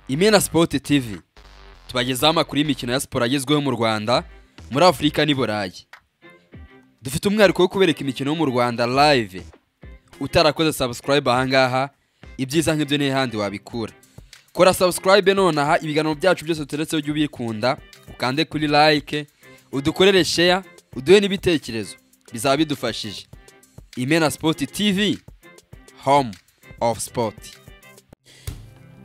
Imena Sport TV tubagezaho amakuru y'imikino ya siporo agezweho mu Rwanda, muri Afurika n'i Burayi. Dufite umwihariko wo kubereka imikino yo mu Rwanda live. Utarakoze subscribe ahangaha, ibyiza nk'ibyo ni handi wabikura. Kora subscribe nonaha, ibiganiro byacu byose turetseho ujye ubikunda, ukande kuri like, udukorere share, uduhe n'ibitekerezo bizaba bidufashije. Imena Sport TV, home of sport.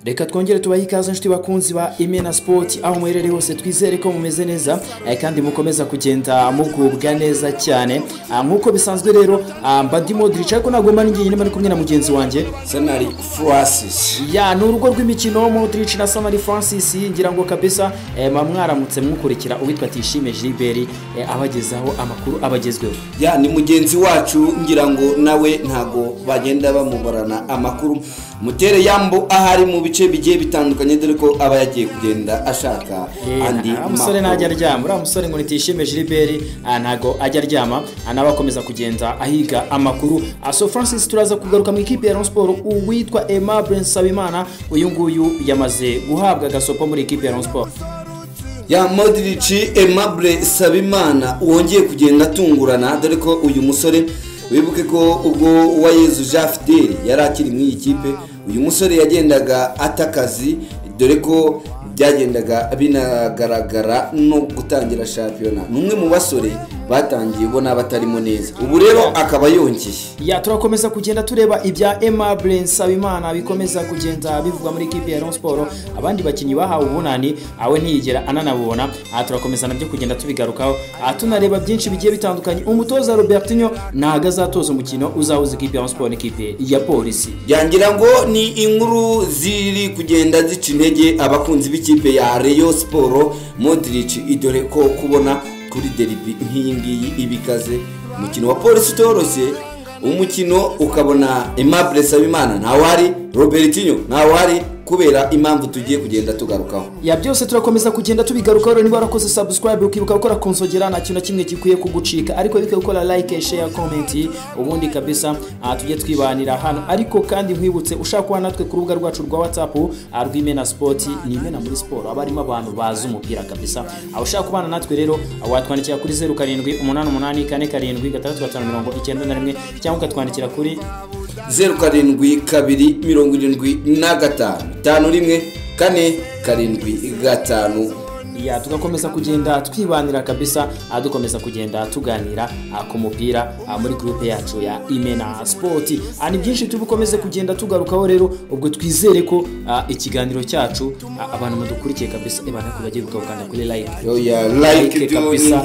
Reka twongere tubahe ikaze inshuti bakunzi ba Imena Sport aho muherereye hose, twizere ko mumeze neza kandi mukomeza kugenda mugubwa neza cyane. Nk'uko bisanzwe rero mba ndi Modric, ariko ntabwo mba njyenyine, mba ndi kumwe na mugenzi wanjye Sanari Francis. Ya ni urugo rw'imikino Modric na Sanari Francis, ngira ngo kabisa mwaramutse mukurikira uwitwa Tishime Gilbert abagezaho amakuru abagezweho. Ya ni mugenzi wacu, ngira ngo nawe ntago bagenda bamubarana amakuru. Mutere yambo ahari mu bice bigiye bitandukanye, dore ko aba yagiye kugenda ashaka andi musore ntajya aryama. Uriya musore ngo nitishime Gilbert ntago ajya aryama, anabakomeza kugenda ahiga amakuru. So Francis, turaza kugaruka mu ikipe ya Rayon Sport. Uwitwa Aimable Nsabimana uyu nguyu yamaze guhabwa agasopo muri ikipe ya Rayon Sport. Ya Modric, Aimable Nsabimana wongeye kugenda atungurana, dore ko uyu musore wibuke ko ubwo Uwayezu Jean Fidele yari akiri mu iyi kipe, uyu musore yagendaga atakazi, dore ko byagendaga binagaragara no gutangira shampiyona. Ni umwe mu basore batangiye ubona batarimo neza, ubu rero akaba yongeye. Ya turakomeza kugenda tureba ibya Aimable Nsabimana bikomeza kugenda bivugwa muri ikipe ya Rayon Sport. Abandi bakinyi bahawe ubunani awe ntiyigera ananabona. Turakomeza nabyo kugenda tubigarukaho, tunareba byinshi bigiye bitandukanye. Umutoza Robertinho ntago azatoza umukino uzahuza ikipe ya Rayon Sport n'ikipe ya Polisi. Yangira ngo ni inkuru ziri kugenda zica intege abakunzi b'ikipe ya Rayon Sport. Modric, idore ko kubona kuri derby nk'iyi ngiyi ibikaze, umukino wa Polisi utoroshye, umukino ukabona Aimable Nsabimana ntawari, Robertinho ntawari, kubera impamvu tugiye kugenda tugarukaho. Ya byose turakomeza kugenda tubigarukaho. Rero niba warakoze subscribe ukibuka gukora konsogera, nta kintu na kimwe gikwiye kugucika, ariko bike gukora like, share, comment, ubundi kabisa tujye twibanira hano. Ariko kandi nkwibutse, ushaka kuba natwe ku rubuga rwacu rwa WhatsApp rw'Imena Sport, ni Imena muri siporo, aba arimo abantu bazi umupira kabisa. Aho ushaka kubana natwe rero watwandikira kuri 07 88 47 65 91, cyangwa ukatwandikira kuri 0 7 2 75 51 4 7 5. Ya tugakomeza kugenda twibanira kabisa, dukomeza kugenda tuganira ku mupira muri groupe yacu ya Imena Sport. Ni byinshi tubukomeze kugenda tugarukaho rero, ubwo twizere ko ikiganiro cyacu abantu mudukurikiye kabisa ebana kubagiye gukanda kuri like. Oya like kabisa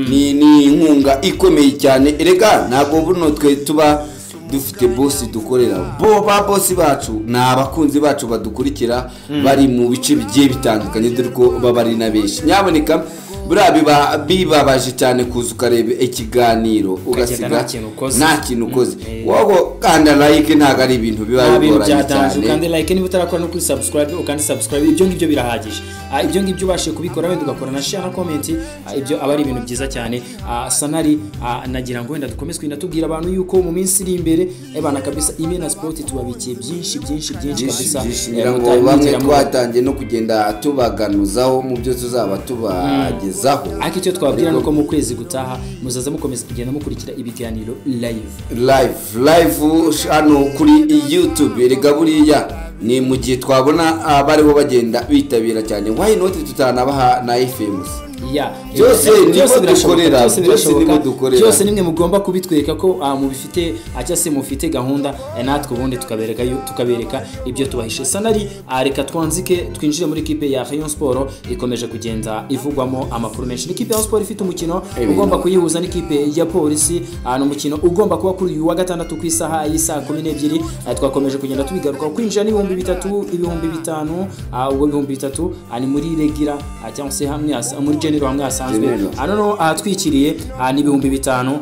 ni inkunga ikomeye cyane. Erega ntabwo buno twe tuba dufite boss dukorera, bo ba boss bacu ni abakunzi bacu badukurikira bari mu bice bigiye bitandukanye, dore ko baba ari na benshi. Nyaboneka buriya biba bibabaje cyane kuza ukareba ikiganiro ugasiga nta kintu ukoze. Wowe kanda like, ntabwo ari ibintu biba bigoranye cyane. Ukande like niba utarakora no kuri subscribe, ukande subscribe, ibyo ngibyo birahagije. Ibyo ngibyo ubashe kubikora wenda ugakora na share na comment, ibyo aba ari ibintu byiza cyane. Sanari nagira ngo wenda dukomeze kugenda tubwira abantu yuko mu minsi iri imbere ebana kabisa Imena Sport tubabikiye byinshi byinshi byinshi kabisa. Ngira ngo bamwe twatangiye no kugenda tubaganuzaho mu byo tuzaba tubageza. Ariko icyo twabwira nuko mu kwezi gutaha muzaza mukomeza kugenda mukurikira ibiganiro live live hano kuri YouTube. Erega buriya ni mu gihe twabona abariho bagenda bitabira cyane, why not tutanabaha na FMC. Ya byose nibo dukorera, byose nibo dukorera, byose nimwe mugomba kubitwereka ko mubifite cyangwa se mufite gahunda, natwe ubundi tukabereka ibyo tubahishe. Sanari reka twanzike twinjire muri ikipe ya Rayon Sport ikomeje kugenda ivugwamo amakuru menshi. Ikipe ya Rayon Sport ifite umukino ugomba kuyihuza n'ikipe ya Polisi, ni umukino ugomba kuba kuri uyu wa gatandatu ku isaha y'isaa 12. Twakomeje kugenda tubigaruka kwinjira ni 3000, 5000, ubwo 3000 ni muri Regira cyangwa se hamwe muri General Kacyiru hamwe hasanzwe. Hano ahatwikiriye ni 5000,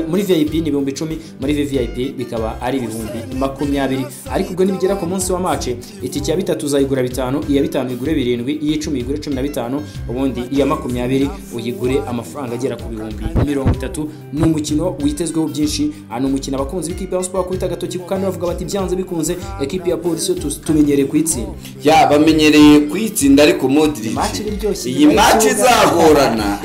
muri VIP ni 10,000, muri VVIP bikaba ari 20,000. Ariko ubwo nibigera ku munsi wa match, itike ya 3 uzayigura 5, iya 5 igure 7, iya 10 igure 15, ubundi iya 20 uyigure amafaranga agera ku 30,000. Ni umukino witezweho byinshi, ni umukino abakunzi b'ikipe ya Sport kwita gatoki kandi bavuga bati byanze bikunze ekipe ya Polisi tumenyereye kuyitsinda. Ya bamenyereye kuyitsinda, ariko Modric iyi match izagorana.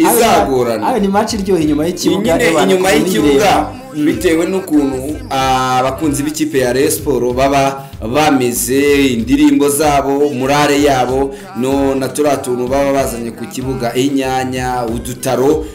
Ayo ni match iryoheye inyuma y'ikibuga, inyuma y'ikibuga bitewe n'ukuntu abakunzi b'ikipe ya Rayon Sport baba bameze, indirimbo zabo, murare yabo, no na turatuntu baba bazanye ku kibuga, inyanya, udutaro.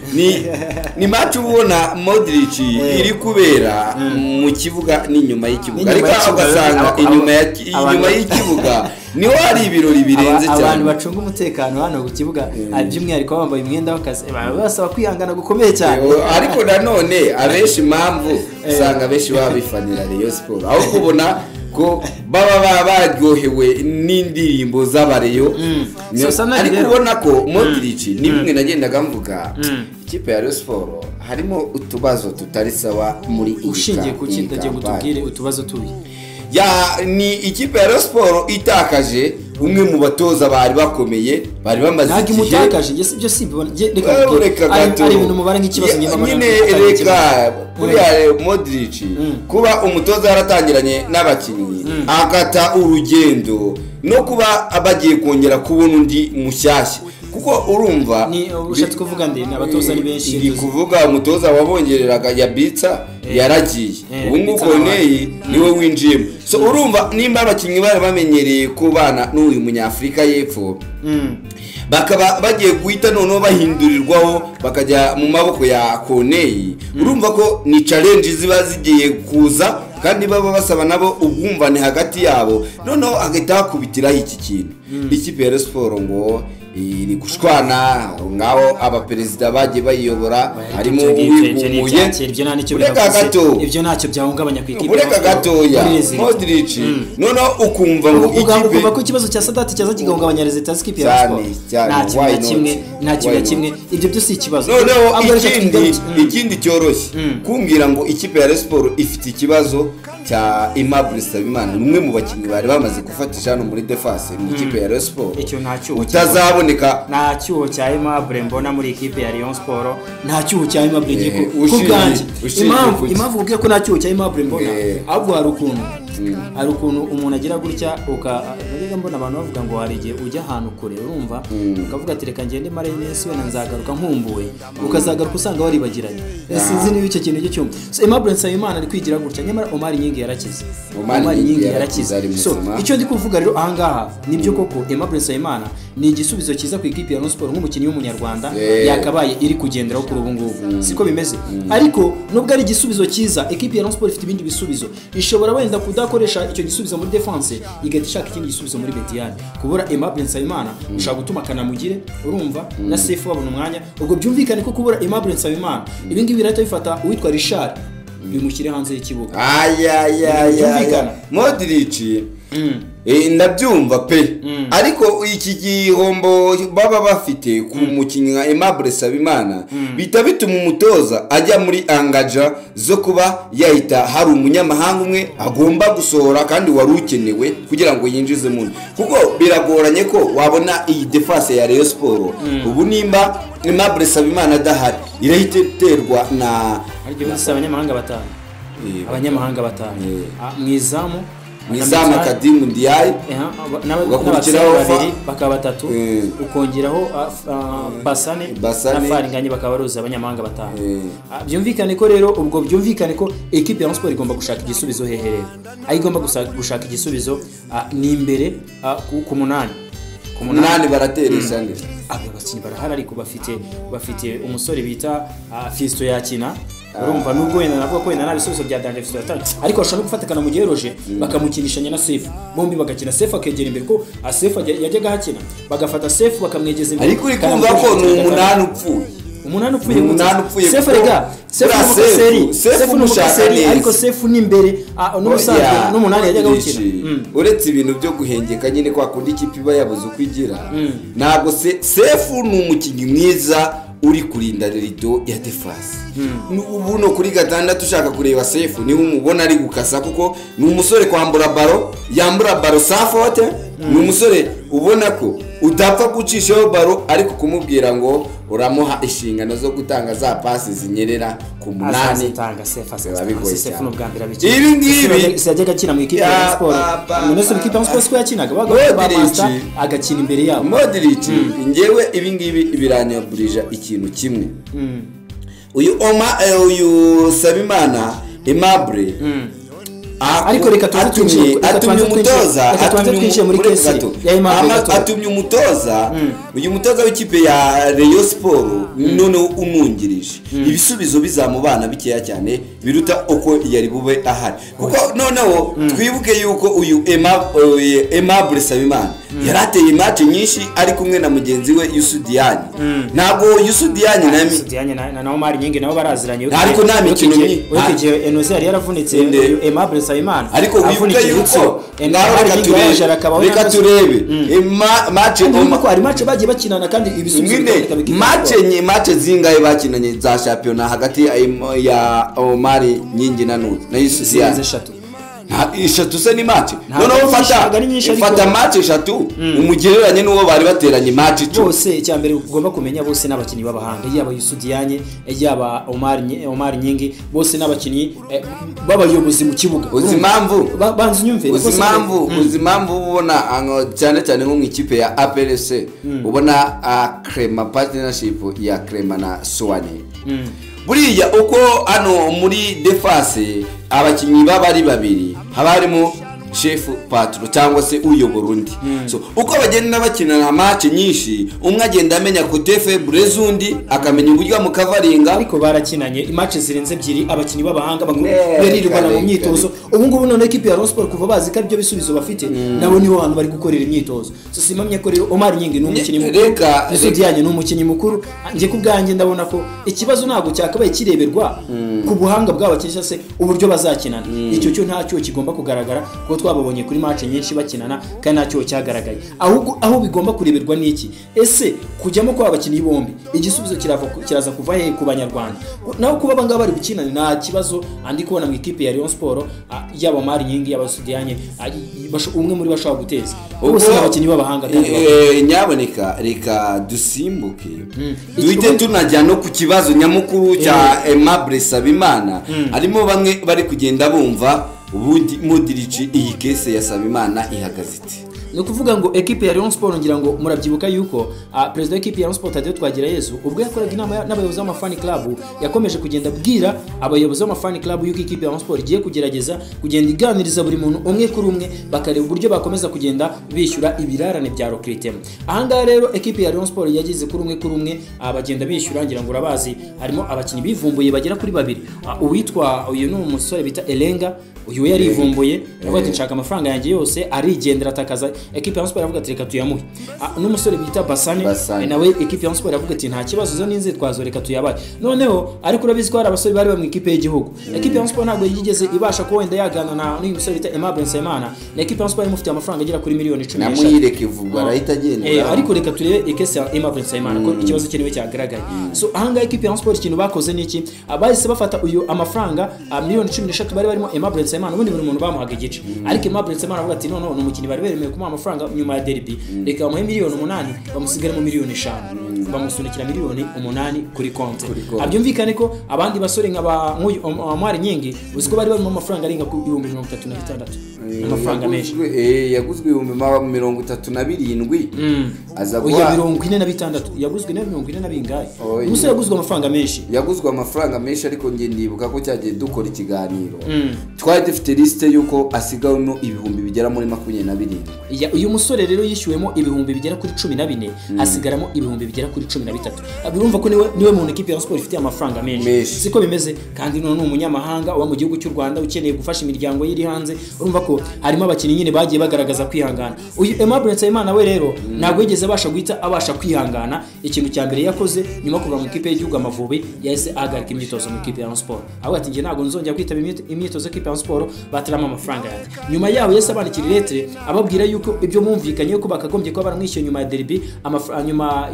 Ni match ubona Modric iri kubera mu kibuga n'inyuma y'ikibuga, ariko ugasanga inyuma y'ikibuga niho hari ibirori birenze cyane. Abantu bacunga umutekano hano ku kibuga by'umwihariko bambaye imyenda y'akazi basaba kwihangana gukomeye cyane. Ariko nanone abenshi impamvu usanga abenshi babifanira Rayon Sport, aho kubona ko baba baryohewe n'indirimbo z'abareyo. Ariko ubona ko Modric ni bimwe nagendaga mvuga, ikipe ya Rayon Sport harimo utubazo tutari sawa muri iyi. Ushingiye ku kintu ndagiye gutubwire utubazo tubi. Ya ni ikipe ya Rayon Sport itakaje umwe mu batoza bari bakomeye, bari bamaze igihe. Ntabwo imutakaje, nge sibyo simbibona. Reka ari ibintu mubara nk'ikibazo nyine. Reka kuriya Modric kuba umutoza yaratangiranye n'abakinnyi akata urugendo, no kuba abagiye kongera kubona undi mushyashya, kuko urumva ni ushatse kuvuga ndi abatoza ni benshi. Ndi kuvuga umutoza wabongereraga Yabitsa yaragiye, ubu ngubu Corneille niwe winjiyemo. So urumva nimba abakinnyi bari bamenyereye kubana n'uyu munyafrika y'epfo, bakaba bagiye guhita noneho bahindurirwaho bakajya mu maboko ya Corneille, urumva ko ni challenge ziba zigiye kuza, kandi baba basaba nabo ubwumvane hagati yabo. Noneho agahita hakubitiraho iki kintu, ikipe ya Rayon Sport ngo iri gushwana ngaho abaperezida bagiye bayiyobora, harimo uwigumuye. Ureka gato, ibyo ntacyo byahungabanya ku ikipe. Ureka gatoya Modric, noneho ukumva ngo ikipe ukumva ko ikibazo cya Sadati cyaza kigahungabanya resultat z'ikipe ya Rayon Sport. Nta kimwe kimwe, ibyo byo si ikibazo. Noneho ikindi cyoroshye kumbwira ngo ikipe ya Rayon Sport ifite ikibazo cya Aimable Nsabimana, ni umwe mu bakinnyi bari bamaze gufatisha hano muri defense mu ikipe ya Rayon Sport. Icyo ntacyo utazaboneka, nta cyuho cya Aimable mbona muri ikipe ya Rayon Sport, nta cyuho cya Aimable ngiye ku bwanjye. Impamvu ubwiye ko nta cyuho cya Aimable mbona, ahubwo hari ukuntu umuntu agira gutya uka mbona abantu bavuga ngo hari igihe ujya ahantu kure, urumva ukavuga ati reka ngende mare iminsi wenda nzagaruka nkumbuye, ukazagaruka usanga waribagiranye. Sinzi niba icyo kintu cyumva. So Aimable Nsabimana ari kwigira gutya, nyamara Omar Nyingi yarakize. Omar Nyingi yarakize. So icyo ndi kuvuga rero ahangaha nibyo koko Aimable Nsabimana ni igisubizo cyiza ku ikipe ya Rayon Sport nk'umukinnyi w'umunyarwanda yakabaye iri kugenderaho kuri ubu ngubu, siko bimeze. Ariko nubwo ari igisubizo cyiza, ikipe ya Rayon Sport ifite ibindi bisubizo, ishobora wenda kudakoresha icyo gisubizo muri defense igahita ishaka ikindi gisubizo muri Betiane. Kubura Aimable Nsabimana ushaka gutuma Kanamugire, urumva na Sefu babona umwanya, ubwo byumvikane ko kubura Aimable Nsabimana ibi ngibi birahita bifata uwitwa Richard bimushyire hanze y'ikibuga. Aya Modric ndabyumva pe, ariko iki gihombo baba bafite ku mukinnyi nka Aimable Nsabimana bita bituma umutoza ajya muri angaja zo kuba yahita hari umunyamahanga umwe agomba gusohora kandi wari ukenewe kugira ngo yinjize mu, kuko biragoranye ko wabona iyi defense ya Rayon Sport ubu nimba Aimable Nsabimana adahari irahita iterwa na abanyamahanga batanu. Abanyamahanga batanu mu izamu Kadimu Ndiaye, n'abakurikiyeho babiri bakaba batatu, ukongeraho Basane na Faringanye bakaba baruzi abanyamahanga batanu. Byumvikane ko rero ubwo byumvikane ko equipe ya Rayon Sport igomba gushaka igisubizo hehe rero. Aho igomba gushaka igisubizo ni imbere ku munani. Ku munani barateresha nde? Aba bakinnyi barahari, ariko bafite umusore bita Fisto yakina. Urumva nubwo wenda navuga ko wenda nta bisubizo bya Danje Fisto yatanze, ariko bashobora no gufatikana mu gihe Roger bakamukinishanya na Sefu, bombi bagakina, Sefu akegera imbere ko Sefu yajyaga hakina, bagafata Sefu bakamwegeza imbere. Ariko uri kumva ko ni umunani upfuye. Umunani upfuye gute? Sefu rega, Sefu n'umukaseri, ariko Sefu ni imbere n'ubusanzwe n'umunani yajyaga gukina. Uretse ibintu byo guhengeka nyine kwa kundi ikipe iba yabuze uko igira, ntabwo Sefu ni umukinnyi mwiza uri kurinda rido ya defense. Ubu no kuri gatandatu ushaka kureba Sefu niwe umubona ari gukasa, kuko ni umusore kwambura baro, yambura baro safote, ni umusore ubona ko udapfa gucishaho baro, ariko kumubwira ngo uramuha inshingano zo gutanga za pasi zinyerera ku munani. Azatanga Sefu n'ubwa mbere abikina. Ibi ngibi yajyaga akina mu ikipe ya Sport. Umunsi w'ikipe ya Sport yakinaga baga Master agakina imbere yabo. Modric ngewe ibi ngibi biranyaburija ikintu kimwe. Uyu Oma uyu Sabimana Aimable ariko reka atumye umutoza atumye umutoza uyu mutoza w'ikipe ya Rayon Sport none umwungirije ibisubizo bizamubana bikeya cyane biruta uko yari bube ahari, kuko noneho twibuke yuko uyu Aimable Sabimana yarateye match nyinshi ari kumwe na mugenzi we Yusudiani. Ntabwo Yusudiani na Omar Nyingi nabo baraziranye, ariko nta mikino myinshi Enoze yari yaravunitse Aimable Sabimana, ariko wibuke yuko ngaho reka turebe match ko ari match bagiye bakinana kandi ibisubizo match match zingaye bakinanye za championnat hagati ya Omar Nyingi na Nuzi na Yusudiani eshatu se ni match. Noneho fata match eshatu umugereranye n'uwo bari bateranye match 10. Bose icya mbere ugomba kumenya bose n'abakinnyi b'abahanga, yaba Yusudianye yaba Omar Nyingi, bose n'abakinnyi b'abayobozi mu kibuga. Uzi impamvu banza unyumve, uzi impamvu ubona cyane cyane nko mu ikipe ya APRC ubona Crema partnership ya Crema na Suwane. Buriya uko hano muri defense abakinnyi baba ari babiri, haba harimo chef patro cyangwa se uyobora undi. So uko bagenda bakinana match nyinshi, umwe agenda amenya côté faible z'undi, akamenya uburyo amukavaringa. Ariko barakinanye match zirenze ebyiri, abakinnyi b'abahanga barirwana mu myitozo. Ubu ngubu none equipe ya Rayon Sport kuva bazi ko ibyo bisubizo bafite, nabo niho hantu bari gukorera imyitozo. So simamye ko rero Omar Nyingi ni umukinnyi mukuru, Yusudianye ni umukinnyi mukuru. Nje kubwanjye ndabona ko ikibazo ntago cyakabaye kireberwa ku buhanga bw'abakinnyi se uburyo bazakinana. Icyo cyo ntacyo kigomba kugaragara kuko twababonye kuri match nyinshi bakinana kandi ntacyo cyagaragaye. Ahubwo aho bigomba kureberwa niki, ese kujyamo kwa abakinnyi bombi igisubizo kiraza kuva he ku banyarwanda? Naho kuba abangaba bari gukinana nta kibazo andi kubona mu ikipe ya Rayon Sport, yaba Omar Nyingi yaba Sudianye, umwe muri bashobora guteza bose abakinnyi b'abahanga. Kandi nyaboneka reka dusimbuke duhite tunajya no ku kibazo nyamukuru cya Aimable Sabimana. Harimo bamwe bari kugenda bumva ubundi Modric iyi kese ya Sabimana ihagaze ite. Ni ukuvuga ngo equipe ya Rayon Sport, ngira ngo murabyibuka yuko president w'equipe ya Rayon Sport Tadeo Twagirayezu ubwo yakoraga inama n'abayobozi b'amafani club, yakomeje kugenda abwira abayobozi b'amafani club yuko equipe ya Rayon Sport igiye kugerageza kugenda iganiriza buri muntu umwe kuri umwe, bakareba uburyo bakomeza kugenda bishyura ibirarane bya recruitment. Ahangaha rero equipe ya Rayon Sport yagize kuri umwe kuri umwe bagenda bishyura, ngira ngo urabazi harimo abakinnyi bivumbuye bagera kuri babiri. Uwitwa uyu ni umusore bita Elenga, uyu yarivumbuye avuga ati nshaka amafaranga yanjye yose, arigendera atakaza. Equipe ya Sport avuga ati reka tuyamuhe. N'umusore bita Basane nawe equipe ya Sport avuga ati nta kibazo zo n'inzitwazo reka tuyabaye. Noneho ariko urabizi ko hari abasore bari mu ikipe y'igihugu. Equipe ya Sport ntabwo yigeze ibasha ko wenda yagana na n'uyu musore bita Aimable Nsabimana. Na equipe ya Sport imufitiye amafaranga agera kuri miliyoni 10. Namuyireke vuba arahita agenda. Ariko reka turebe ikese ya Aimable Nsabimana ko ikibazo cye niwe cyagaragaye. So ahangaha equipe ya Sport ikintu bakoze niki? Abahise bafata uyu amafaranga miliyoni 13 bari barimo Aimable Nsabimana, ubundi buri muntu bamuhaga igice. Ariko Aimable Nsabimana avuga ati no umukinnyi bari beremeye kumuha amafaranga nyuma ya derby, reka bamuhe miliyoni 8 bamusigare mu miliyoni 5, bamusunikira miliyoni 8 kuri konti. Abyumvikane ko abandi basore nka nk'uyu Omar Nyingi uziko bari barimo amafaranga arenga ku 36,000, amafaranga menshi. Yaguzwe 37,000 aza guha 46, yaguzwe na 40 na bingahe? Umusore yaguzwe amafaranga menshi, yaguzwe amafaranga menshi. Ariko nge ndibuka ko cyagiye dukora ikiganiro twari dufite liste yuko asigawemo ibihumbi bigera muri 27. Uyu musore rero yishyuwemo ibihumbi bigera kuri 14, hasigaramo ibihumbi bigera kuri 13. Urumva ko niwe muntu equipe ya Sport ifite amafaranga menshi, siko bimeze? Kandi none ni umunyamahanga uba mu gihugu cy'u Rwanda ukeneye gufasha imiryango yiri hanze. Urumva ko harimo abakinnyi nyine bagiye bagaragaza kwihangana. Uyu Aimable Nsabimana we rero ntabwo yigeze abasha guhita abasha kwihangana. Ikintu cya mbere yakoze nyuma kuva mu ikipe y'igihugu Amavubi, yahise ahagarika imyitozo mu ikipe ya Rayon Sport, aho ati njye ntabwo nzongera kwitaba imyitozo y'ikipe ya Rayon Sport batarama amafaranga yanjye. Nyuma yaho yahise abandikira lettre ababwira yuko ibyo bumvikanye yuko bakagombye kuba baramwishyuye nyuma ya derby, nyuma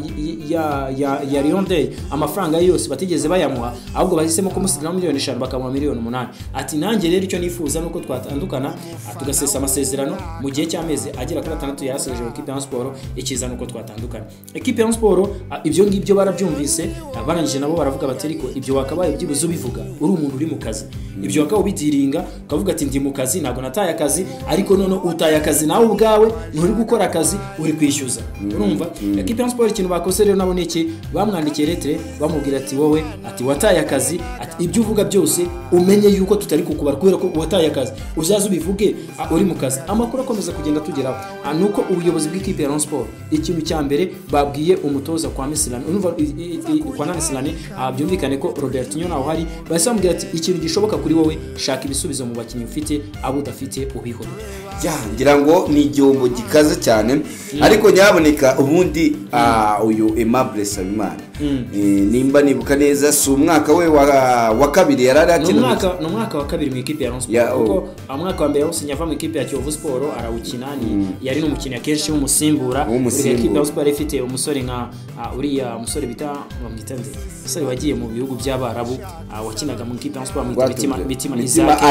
ya Lion Day, amafaranga yose batigeze bayamuha, ahubwo bahisemo kumusigira miliyoni 5 bakamuha miliyoni 8. Ati nanjye rero icyo nifuza nuko twatandukana tugasesa amasezerano mu gihe cy'amezi agera kuri 6 yarasoje equipe ya Sport, ikiza nuko twatandukana. Equipe ya Sport ibyo ngibyo barabyumvise, barangije nabo baravuga bati ariko ibyo wakabaye byibuze ubivuga uri umuntu uri mu kazi, ibyo wakabaye ubidiringa ukavuga ati ndi mu kazi ntabwo nataye akazi, ariko none utaye akazi nawe ubwawe nturi gukora akazi uri kwishyuza. Urumva equipe ya Sport ikintu bakoze rero nabo niki, bamwandikiye lettre bamubwira ati wowe ati wataye akazi, ati ibyo uvuga byose umenye yuko tutari kukubara kubera ko wataye akazi, uzaze ubivuge uri mu kazi. Amakuru akomeza kugenda tugeraho nuko ubuyobozi bw'ikipe ya Rayon Sport ikintu cya mbere babwiye umutoza kwa Misilani, urumva kwa Misilani byumvikane ko Robertinho naho hari, bahise bamubwira ati ikintu gishoboka kuri wowe shaka ibisubizo mu bakinnyi ufite, abo udafite ubihore. Ya ngira ngo ni igihombo gikaze cyane, ariko nyaboneka ubundi uyu Aimable Nsabimana nimba nibuka neza si umwaka we wa kabiri yarari akina, ni umwaka wa kabiri mu ikipe ya Rayon Sport, kuko umwaka wa mbere yawusinye ava mu ikipe ya Kiyovu Sport arawukina, ni yari n'umukinnyi akenshi w'umusimbura. Ikipe ya Rayon Sport ifite umusore nka uriya musore bita bamwita nde, umusore wagiye mu bihugu by'Abarabu wakinaga mu ikipe ya Rayon Sport bamwita Mitima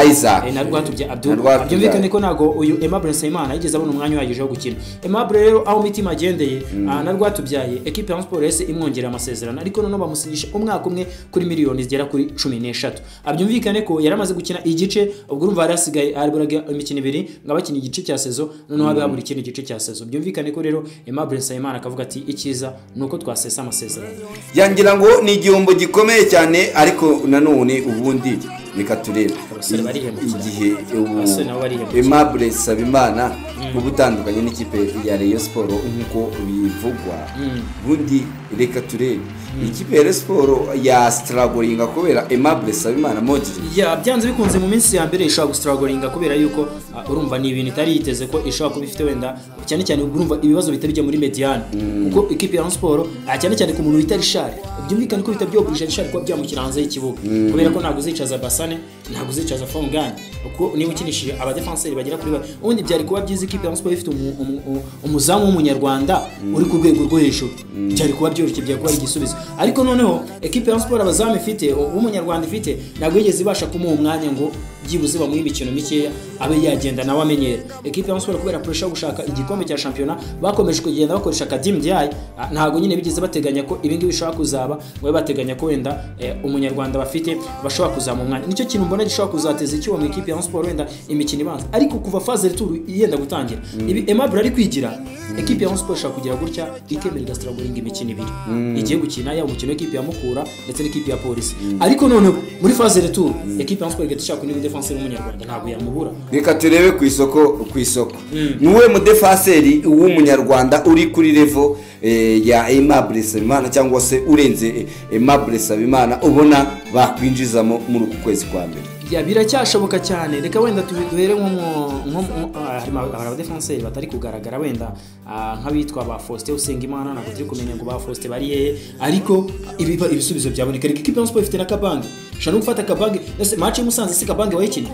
Isaac na Rwatubya Abdul. Byumvikane ko nago uyu Aimable Nsabimana yigeze abona umwanya uhagije wo gukina. Aimable rero aho Mitima agendeye na Rwatubyaye, equipe ya Rayon Sport yahise imwongerera amasezerano, ariko noneho bamusinyisha umwaka umwe kuri miliyoni zigera kuri 13. Abyumvikane ko yaramaze gukina igice, ubwo urumva yarasigaye ariburaga imikino ibiri ngo abakina igice cya saison, noneho habe habura ikindi gice cya saison. Byumvikane ko rero Aimable Nsabimana akavuga ati ikiza nuko twasesa amasezerano. Yangira ngo ni igihombo gikomeye cyane, ariko nanone ubundi reka turebe igihe Aimable Nsabimana ubutandukanye n'ikipe ya Rayon Sport nkuko bivugwa, ubundi reka turebe ikipe ya Rayon Sport ya struggling kubera Aimable Nsabimana Modri. Ya byanze bikunze mu minsi ya mbere ishobora gustrugglinga kubera yuko urumva ni ibintu itari yiteze ko ishobora kuba ifite wenda cyane cyane urumva ibibazo bitabijya muri mediane, kuko ikipe ya Rayon Sport cyane cyane ku muntu wita Richard byumvikane ko bitabyoburije Richard kuba byamukira hanze y'ikibuga, kubera ko ntabwo uzicaza Basane, ntabwo uzicaza Fongani, kuko niba ukinishije aba defenseur bagera kuri ubundi byari kuba byiza ikipe ya Rayon Sport ifite umuzamu w'umunyarwanda uri ku rwego rwo hejuru, byari kuba byoroshye, byari kuba ari igisubizo. Ariko noneho equipe ya Rayon Sport abazamu ifite w'umunyarwanda ifite ntabwo yigeze ibasha kumuha umwanya ngo byibuze bamuhe imikino mikeya abe yagenda nawe amenyera. Equipe ya Rayon Sport kubera pressure yo gushaka igikombe cya shampiyona bakomeje kugenda bakoresha Kadim Diaye, ntabwo nyine bigeze bateganya ko ibi ngibi bishobora kuzaba, ngo bateganya ko wenda umunyarwanda bafite bashobora kuzama umwanya. Nicyo kintu mbona gishobora kuzateza icyuho mu ikipe ya Rayon Sport wenda imikino ibanza, ariko kuva phase retour yenda gutangira ibi Aimable ari kwigira, equipe ya Rayon Sport ishobora kugira gutya ikemera igastrugglinga imikino ibiri igiye gukina, yaba umukino w'ikipe ya Mukura ndetse n'ikipe ya Police. Ariko none muri phase retour equipe ya Rayon Sport igahita ishaka undi defenseur w'umunyarwanda, ntabwo yamubura. Reka turebe ku isoko niwe mu defenseur w'umunyarwanda uri kuri level ya Aimable Nsabimana cyangwa se urenze Aimable Nsabimana ubona bakwinjizamo muri uku kwezi kwa mbere. Ya biracyashoboka cyane, reka wenda tuhere nko harimo abadefenseur batari kugaragara wenda nk'abitwa ba Faustin Usengimana, ntabwo turi kumenya ngo ba Faustin bari hehe, ariko ibisubizo byaboneka. Reka ikipe ya Sport ifite na Kabange, ushobora gufata Kabange, ese match Musanze si Kabange wayikinnye?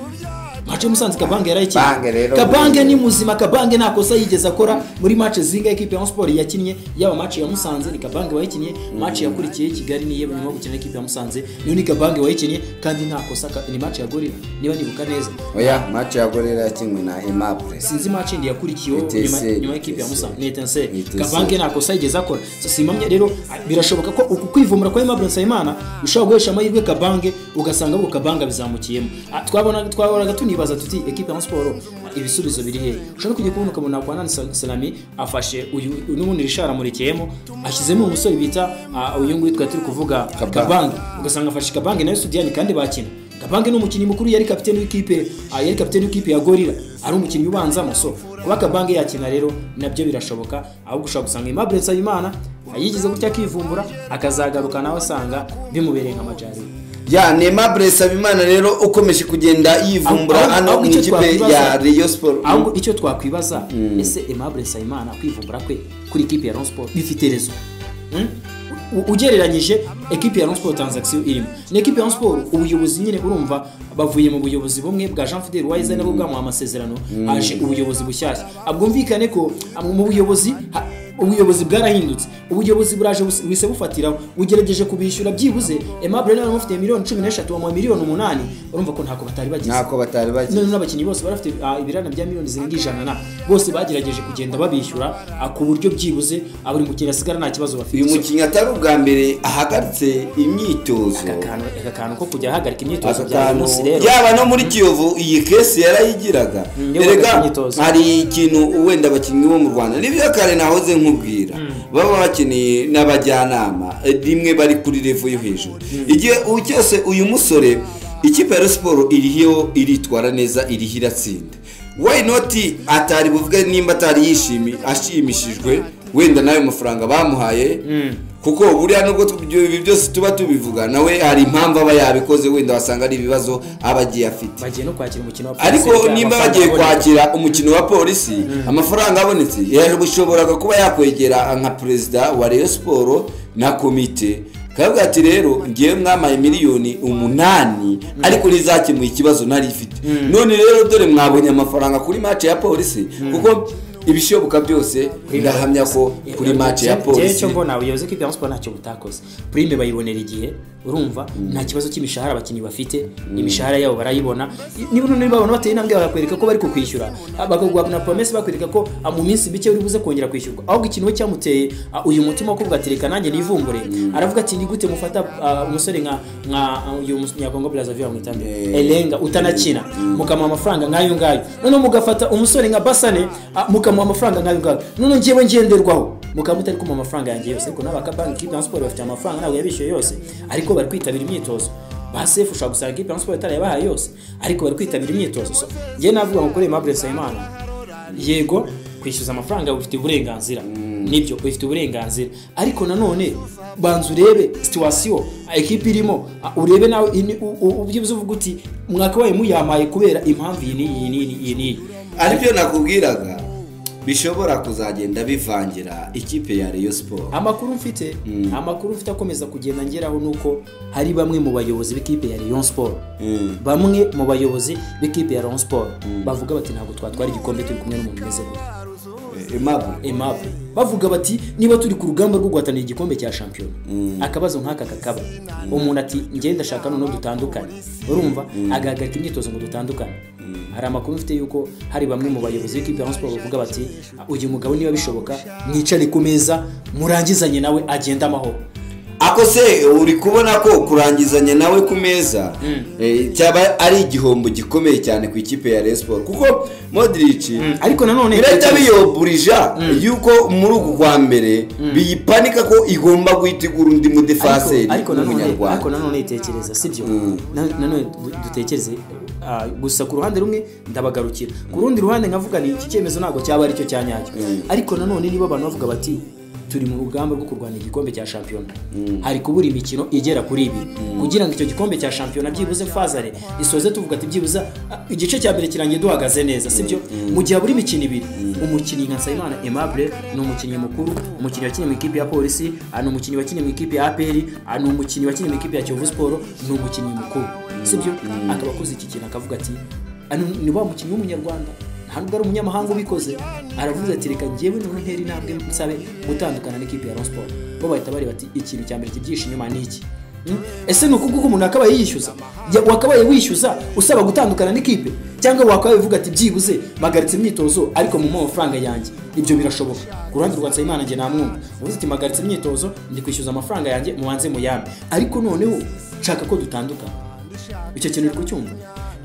Match Musanze Kabange yarayikinnye. Kabange ni muzima, Kabange nta kosa yigeze akora muri match zinga equipe ya Sport yakinnye, yaba match ya Musanze ni Kabange wayikinnye, match yakurikiye Kigali ni yeba nyuma gukina equipe ya Musanze niyo ni Kabange wayikinnye, kandi nta kosa, ni match ya Gorilla niba nibuka neza. Oya match ya Gorilla yakinwe na Aimable, sinzi match indi yakurikiye nyuma equipe ya Musanze ni Etincelle. Kabange nta kosa yigeze akora. So simamye rero birashoboka ko uku kwivumbura kwa Aimable Nsabimana ushobora guhesha amahirwe Kabange, ugasanga ubwo Kabange bizamukiyemo. Twabonaga tunibaza tuti equipe ya Sport ibisubizo biri he? Ushobora kujya kubona ukabona kwa Nani Salami afashe uyu n'ubundi Richard amurikiyemo, ashyizemo umusore bita uyu nguyu twari turi kuvuga Kabange, ugasanga afashe Kabange nayo Sudiani kandi bakina. Kabange ni umukinnyi mukuru, yari kapiteni w'ikipe, yari kapiteni w'ikipe ya Gorilla, ari umukinnyi ubanzamo. So kuba Kabange yakina rero nabyo birashoboka, ahubwo ushobora gusanga Aimable Nsabimana ayigize gutya akivumbura akazagaruka nawe asanga bimubereye nka majari. Ya Aimable Nsabimana rero ukomeje kugenda yivumbura hano mu ikipe ya Rayon Sport. Ahubwo icyo twakwibaza, ese Aimable Nsabimana kwivumbura kwe kuri ikipe ya Rayon Sport bifite rezo? Ugereranyije ekipe ya Rayon Sport transaction irimo ni ekipe ya Rayon Sport, ubuyobozi nyine urumva bavuye mu buyobozi bumwe bwa Jean Fidel Wise nabo bwamuha amasezerano, haje ubuyobozi bushyashya. Abwumvikane ko mu buyobozi ubuyobozi bwarahindutse, ubuyobozi buraje buhise bufatiraho, ugerageje kubishyura byibuze Aimable nawe amufite miliyoni 13 bamuha miliyoni 8, urumva ko ntako batari bagize, ntako batari bagize. None n'abakinnyi bose barafite ibirana bya miliyoni zirenga 100 na bose bagerageje kugenda babishyura ku buryo byibuze aburi mukinnyi asigara nta kibazo bafite. Uyu mukinnyi atari ubwa mbere ahagaritse imyitozo, aka kantu ko kujya ahagarika imyitozo bya munsi rero, yaba no muri Kiyovu iyi case yarayigiraga. Erega hari ikintu wenda abakinnyi bo mu Rwanda nibyo kare nahoze nkubwira, baba bakeneye n'abajyanama rimwe bari kuri level yo hejuru. Igihe cyose uyu musore ikipe ya Sport iriho iritwara neza, iriho iratsinda, why not atari buvuge nimba atari yishimi ashimishijwe wenda nayo mafaranga bamuhaye, kuko buriya nubwo ibi byose tuba tubivuga nawe hari impamvu aba yabikoze, wenda wasanga ari ibibazo abagiye afite. Bagiye no kwakira umukino wa polisi, ariko nimba bagiye kwakira umukino wa polisi amafaranga abonetse yashoboraga kuba yakwegera nka perezida wa Rayon Sport na komite kavuga ati rero ngiye mwamaye miliyoni 8 ariko ntizakemuye ikibazo nari ifite, none rero dore mwabonye amafaranga kuri match ya polisi, kuko ibishoboka byose ndahamya ko kuri match ya polisi. Cyo mbona ubuyobozi bw'ikipe ya Sport ntacyo butakoze, prime bayibonera igihe, urumva nta kibazo cy'imishahara abakinnyi bafite, imishahara yabo barayibona, niba none babona bateye intambwe bakakwereka ko bari kukwishyura, bakaguha na promesse bakwereka ko mu minsi mike uri buze kongera kwishyurwa. Ahubwo ikintu cyamuteye uyu mutima wo kuvuga ati reka nanjye nivumbure, aravuga ati ni gute mufata umusore nka uyu Munyakongo Brazzaville mwitande Elenga utanakina mukamuha amafaranga nk'ayo ngayo, none mugafata umusore nka Basane mukamuha amafaranga nk'ayo ngayo, none ngiye ngenderwaho mukamutari kuma amafaranga yanjye yose. Ariko n'abakabanki ikipe ya Sport bafite amafaranga ntabwo yabishyuye yose, ariko bari kwitabira imyitozo. Ba Sefu ushobora gusanga ikipe ya Sport itarayabahaye yose, ariko bari kwitabira imyitozo. So njye navuga ngo kuri Aimable Nsabimana, yego kwishyuza amafaranga ufite uburenganzira, nibyo ufite uburenganzira, ariko nanone banza urebe situation ekipe irimo, urebe nawe ubyibuze uvuga uti mwakabaye muyamaye kubera impamvu iyi n'iyi n'iyi n'iyi. Aribyo nakubwiraga bishobora kuzagenda bivangira ikipe ya Rayon Sport. Amakuru mfite, amakuru mfite akomeza kugenda ngeraho nuko hari bamwe mu bayobozi b'ikipe ya Rayon Sport, bamwe mu bayobozi b'ikipe ya Rayon Sport bavuga bati ntabwo twatwara igikombe turi kumwe n'umuntu umeze gutya. Aimable bavuga bati niba turi ku rugamba rwo guhatanira igikombe cya shampiyona, akabazo nk'aka kakaba umuntu ati njye ndashaka noneho dutandukane, urumva agahagarika imyitozo ngo dutandukane. Hari amakuru mfite yuko hari bamwe mu bayobozi b'ikipe ya Rayon Sport bavuga bati uyu mugabo niba bishoboka mwicare ku meza murangizanye nawe agenda amahoro. Ako se uri kubona ko kurangizanya nawe ku meza cyaba ari igihombo gikomeye cyane ku ikipe ya Rayon Sport, kuko Modric ariko nanone birahita biyoburija yuko muri uku kwa mbere biyipanika ko igomba guhitigura undi mudefaseri w'umunyarwanda. Ariko nanone itekereza sibyo, nanone dutekereze gusa ku ruhande rumwe ndabagarukira, ku rundi ruhande nkavuga ni iki cyemezo ntabwo cyaba aricyo cyanyacyo. Ariko nanone niba abantu bavuga bati turi mu rugamba rwo kurwana igikombe cya shampiyona, hari kubura imikino igera kuri ibiri kugira ngo icyo gikombe cya shampiyona byibuze fazare isoze tuvuga ati byibuze igice cya mbere kirangiye duhagaze neza, sibyo? Mu gihe buri mikino ibiri, umukinnyi nka Nsabimana Aimable ni umukinnyi mukuru, umukinnyi wakinnye mu ikipe ya polisi, ni umukinnyi wakinnye mu ikipe ya APR, ni umukinnyi wakinnye mu ikipe ya Kiyovu Sport, ni umukinnyi mukuru, sibyo? Akaba akoze iki kintu akavuga ati ni wa mukinnyi w'umunyarwanda, ntabwo ari umunyamahanga ubikoze, aravuze ati reka njyewe none ntera intambwe nsabe gutandukana n'ikipe ya Rayon Sport. Bo bahita bari bati ikintu cya mbere kibyishe inyuma ni iki? Ese ni ukuvuga umuntu akabaye yishyuza, wakabaye wishyuza usaba gutandukana n'ikipe, cyangwa wakabaye uvuga ati byibuze magaritse imyitozo ariko mu mafaranga yanjye? Ibyo birashoboka. Ku ruhande rwa Nsabimana njye namwumva uvuze ati magaritse imyitozo ndi kwishyuza amafaranga yanjye mubanze muyame, ariko noneho nshaka ko dutandukana. Icyo kintu uri kucyumva?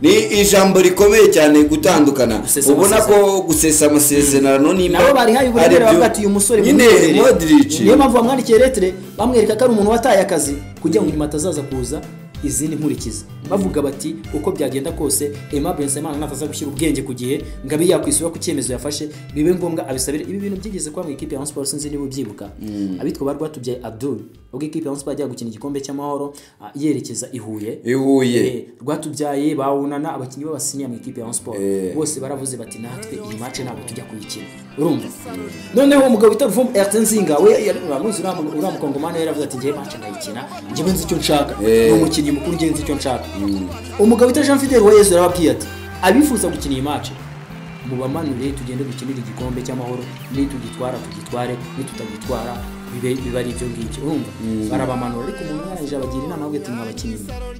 Ni ijambo rikomeye cyane gutandukana, ubona ko gusesa amasezerano nimba nabo bari hayi uburere bavuga ati uyu musore nyine Modric, niyo mpamvu bamwandikiye lettre bamwereka ko ari umuntu wataye akazi kugira ngo nyuma atazaza kuza izindi nkurikizi. Bavuga bati uko byagenda kose Aimable Nsabimana nataza gushyira ubwenge ku gihe ngabe yakwisubira ku cyemezo yafashe, bibe ngombwa abisabire. Ibi bintu byigeze kwa mu ikipe ya Rayon Sport, sinzi niba ubyibuka, abitwa ba Rwatubyaye Abdul Ubwo ikipe ya Rayon Sports ajya gukina igikombe cy'amahoro yerekeza i Huye. Rwatubyaye bawunana abakinnyi b'abasinya mu ikipe ya Rayon Sports bose baravuze bati natwe iyi match ntabwo tujya kuyikina. Urumva noneho umugabo wita Ruvumbu Ayrton Nzinga we uramuzi uriya mukongomani yaravuze ati ngiye match ndayikina njyewe nzi icyo nshaka, ni umukinnyi mukuru ngiye nzi icyo nshaka. Umugabo wita Jean Fidel Uwayezu yarababwiye ati abifuza gukina iyi match mubamanure tugende dukinire igikombe cy'amahoro, nitugitwara tugitware, nitutagitwara biba ari ibyo ngibyo. Urumva barabamanura, ariko umuntu yarangije abagira inama avuga ati mwabakinnyi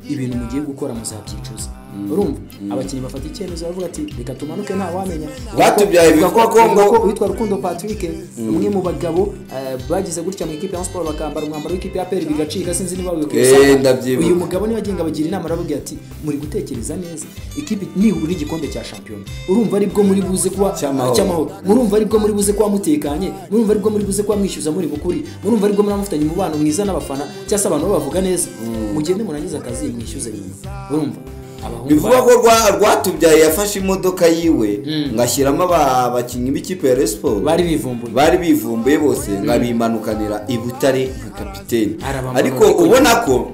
ibintu mugiye gukora muzabyicuza. Urumva abakinnyi bafata icyemezo bavuga ati reka tumanuke nta wamenya. Batubyaye bivugwa ko ngo witwa Rukundo Patrick umwe mu bagabo bagize gutya mu ikipe ya Sport bakambara umwambaro w'ikipe ya APR bigacika, sinzi niba ndabyibuka. Uyu mugabo niwe agenga abagira inama aravuga ati muri gutekereza neza, ikipe nihura igikombe cya shampiyona urumva aribwo muri buze kuba cy'amahoro, murumva aribwo muri buze kuba mutekanye, murumva aribwo muri buze kuba mwishyuza muri bukuri, murumva aribwo muri mufitanye umubano mwiza n'abafana cyangwa se abantu bavuga neza, mugende murangize akazi mwishyuze nyuma. Urumva bivuga ko Rwatubyaye yafashe imodoka yiwe ngashyiramo abakinnyi b'ikipe ya Rayon Sports bari bivumbuye bose ngabimanukanira i Butare nka kapiteni. Ariko ubona ko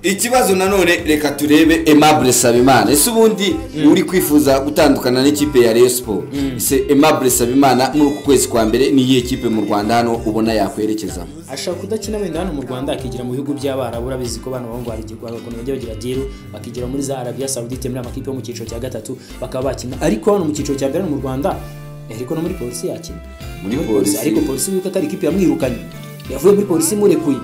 ikibazo nanone reka turebe Aimable Sabimana. Ese ubundi uri kwifuza gutandukana n'ikipe ya Rayon Sports, ese Aimable Sabimana muri uku kwezi kwa mbere ni iyihe kipe mu Rwanda hano ubona yakwerekezamo? Ashaka kudakina wenda hano mu Rwanda akigira mu bihugu by'Abarabu, urabizi ko bano bahungu hari igihe ukuntu bajya bagira deal bakigira muri za Arabia Saudite muri amakipe yo mu cyiciro cya gatatu bakaba bakina, ariko hano mu cyiciro cya mbere mu Rwanda ariko no muri polisi yakina muri polisi, ariko polisi wibuka ko ari ikipe yamwirukanye, yavuye muri polisi murekuye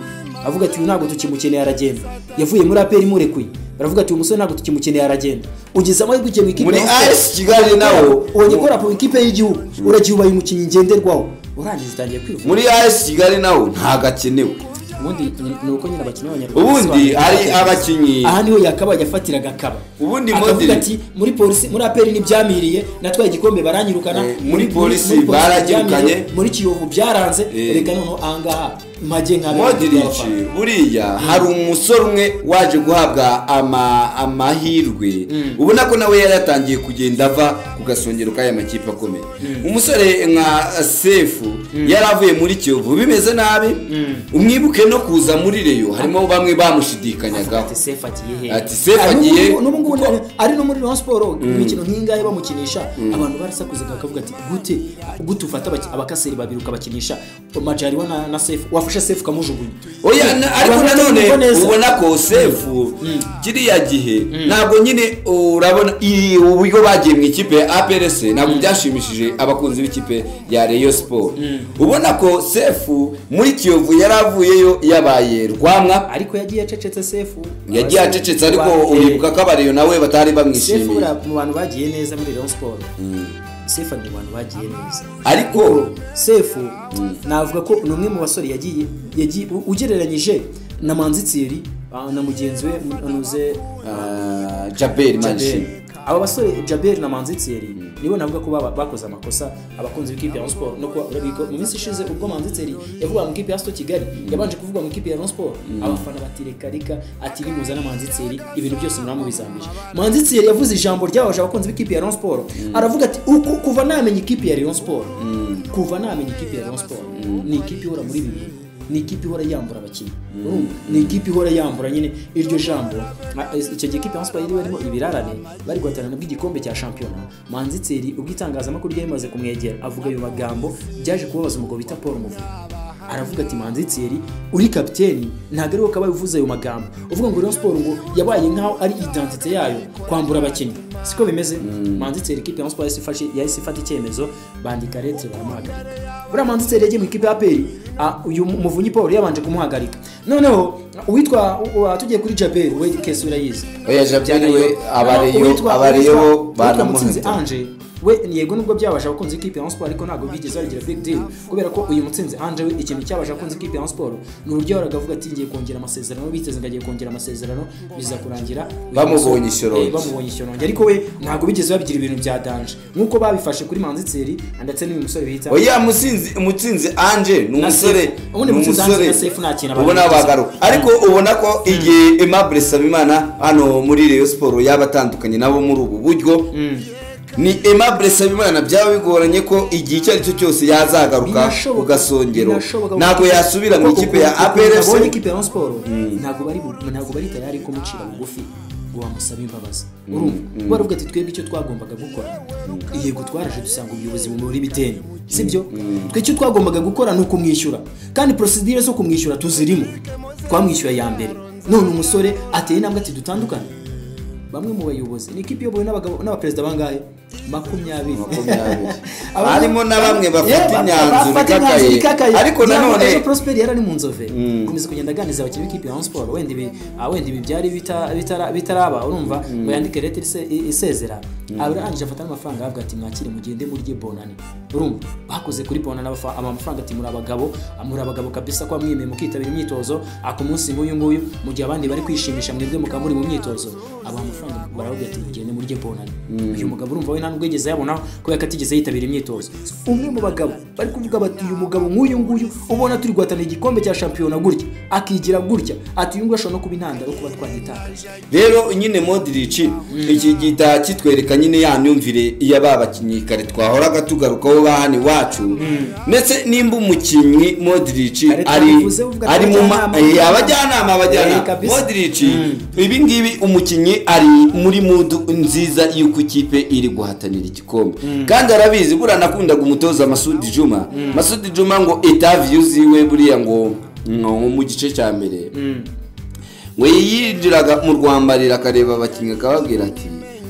avuga ati uyu ntabwo tukimukeneye aragenda, yavuye muri APR murekuye baravuga ati uyu musore ntabwo tukimukeneye aragenda, ugeze amahirwe ugiye mu ikipe muri AS Kigali nawo ubonye ko rapo ikipe y'igihugu uragiye ubaye umukinnyi ngenderwaho urangiza utangiye kwivuga muri AS Kigali nawo ntagakenewe. Ubundi ni uko nyine abakinnyi b'abanyarwanda ubundi ari abakinnyi aha niho yakabaye afatiraga akaba ubundi akavuga ati muri polisi muri APR ntibyamiriye natwaye igikombe baranyirukana, muri polisi baragirukanye, muri Kiyovu byaranze, reka noneho ahangaha mage nka Modric. Buriya hari umusore umwe waje guhabwa amahirwe ubona ko nawe yari yatangiye kugenda ava ku gasongero k'aya makipe akomeye. Umusore nka Sefu yaravuye muri Kiyovu bimeze nabi, umwibuke no kuza muri Rayon harimo bamwe bamushidikanyagaho ati Sefu agiye he, ati Sefu agiye n'ubu ngubu ari no muri Rayon Sports imikino nk'ingahe bamukinisha abantu barasakuzaga bakavuga ati gute gute ufata abakaseri babiri ukabakinisha Majaliwa na Sefu, wafashe Sefu kamujugunya. Oya ariko nanone ubona ko Sefu kiriya gihe ntabwo nyine urabona uburyo bagiye mu ikipe ya APRC ntabwo byashimishije abakunzi b'ikipe ya Rayon Sports. Ubona ko Sefu muri Kiyovu yaravuyeyo yabaye rwamwa, ariko yagiye acecetse Sefu yagiye acecetse, ariko uribuka ko abariyo nawe batari bamwishimiye. Sefu mu bantu bagiye neza muri Rayon Sports, Sefu ni mu bantu bagiye neza, ariko Sefu navuga ko ni umwe mu basore yagiye ugereranyije na Manzi Thierry na mugenzi we anuze Jabel Manshi. Aba basore Jabel na Manzi Thierry nibo navuga ko bakoze amakosa abakunzi b'ikipe ya Rayon Sports no kuba mu minsi ishize ubwo Manzi Thierry yavuga mu ikipe ya Sto Kigali yabanje kuvuga mu ikipe ya Rayon Sports abafana batireka rika ati nimuza na Manzi Thierry ibintu byose muramubizambije. Manzi Thierry yavuze ijambo ryabaje abakunzi b'ikipe ya Rayon Sports aravuga ati kuva namenye ikipe ya Rayon Sports, kuva namenye ikipe ya Rayon Sports ni ikipe ihora muri bibiri, ni ikipe ihora yambura abakinnyi, ni ikipe ihora yambura nyine. Iryo jambo icyo gihe ikipe ya Sport yari barimo ibirarane bari guhatana bw'igikombe cya shampiyona, Manzi Thierry ubwo itangazamakuru ryari rimaze kumwegera avuga ayo magambo byaje kubabaza umugabo bita Paul Muvunyi. Aravuga ati Manzi Thierry uri kapiteni ntabwo ari wowe kabaye uvuze ayo magambo uvuga ngo Rayon Sports ngo yabaye nkaho ari identité yayo kwambura abakinnyi, siko bimeze. Manzi Thierry ikipe ya Sport yahise ifata icyemezo bandika lettre baramuhagarika. Buriya Manzi Thierry yagiye mu ikipe ya APR, uyu Muvunyi Paul yabanje kumuhagarika. Noneho uwitwa tugiye kuri Jabel we kesi urayizi. Oya Jabel we abareyo baramutsinze Ange we yego nubwo byabasha abakunzi ikipe ya Sport ariko ntabwo bigeze bagira big deal kubera ko uyu mutsinzi Ange we ikintu cyabasha abakunzi ikipe ya Sport ni uburyo yahoraga avuga ati ngiye kongera amasezerano biteze ngagiye kongera amasezerano biza kurangira bamubonye ishyorongi, bamubonye ishyorongi, ariko we ntabwo bigeze babigira ibintu bya danger nkuko babifashe kuri Manzi Thierry ndetse n'uyu musore bita oya mutsinzi Ange ni umusore ubona bagaruka, ariko ubona ko igihe Aimable Sabimana hano muri Rayon Sports yabatandukanye nabo muri ubu buryo. Ni Aimable Nsabimana byaba bigoranye ko igihe icyo ari cyo cyose yazagaruka ku Gasongero, ntabwo yasubira mu ikipe ya APR FC. Abonye ikipe ya Sport ntabwo bari tayari kumucira bugufi ngo bamusabe imbabazi. Urumva baravuga ati twebwe icyo twagombaga gukora, yego twaraje dusanga ubuyobozi muri biteni, sibyo? Twe icyo twagombaga gukora ni ukumwishyura, kandi procedure zo kumwishyura tuzirimo, twamwishyura ya mbere. None umusore ateye intambwe ati dutandukane. Bamwe mu bayobozi ni ikipe iyobowe n'abagabo n'abaperezida bangahe? 20. Harimo na bamwe bafata imyanzuro ikakaye, ariko nanone ejo Prosper yari ari mu Nzove komeza kugenda aganiza abakinnyi b'ikipe ya Sport, wenda ibi byari bitaraba, urumva ngo yandike lettre isezera, arangije afata n'amafaranga avuga ati mwakire mugende murye bonane. Urumva bakoze kuri bonane amafaranga ati muri abagabo kabisa kwa mwemeye mukitabira imyitozo ako munsi nk'uyu nguyu, mu gihe abandi bari kwishimisha mwebwe mukamuri mu myitozo, aba amafaranga baravuga ati mugende murye bonane. Uyu mugabo urumva we nta nubwo yigeze yabona kubera ko atigeze yitabira imyitozo. Umwe mu bagabo bari kuvuga bati uyu mugabo nk'uyu nguyu ubona turi guhatana igikombe cya shampiyona gutya, akigira gutya, ati uyu nguyu ashobora no kuba intandaro kuba twagitakaje. Rero nyine Modric iki gita kitwereka nyine ya myumvire y'aba bakinnyi kare twahoraga tugarukaho bahani wacu, ndetse nimba umukinnyi Modric ari mu abajyanama Modric ibi ngibi umukinnyi ari muri mudu nziza y'uko ikipe iri guhatanira igikombe, kandi arabizi. Buriya nakundaga umutoza Masudi Juma. Masudi Juma ngo interview ziwe buriya ngo mu gice cya mbere ngo yinjiraga mu rwambarira akareba abakinnyi akababwira ati